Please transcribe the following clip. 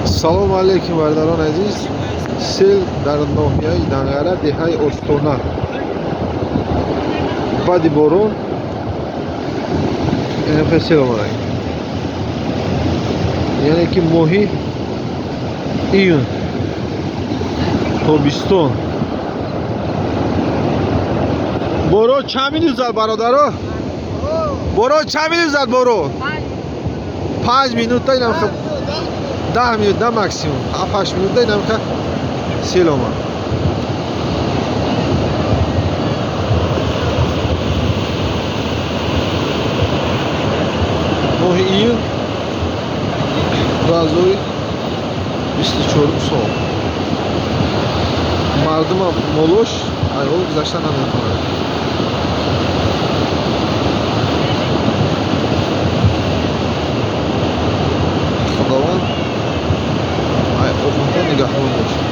Салому алейкум, бародарони азиз. Сел дар ноҳияи Данғара, деҳаи Остона. Баъди борон инхел сел омада, яъне ки моҳи июн, тобистон. Борон чанд минут зад, бародаро? Борон чанд минут зад? Борон 5 минута, инам 10 минут на максимум, 7-8 минута инамка сел омад. Моҳи июн 2024 сол. Мардума молош айҳол гузашта наметавонад. Худованд ай офатҳо нигаҳбон бошад.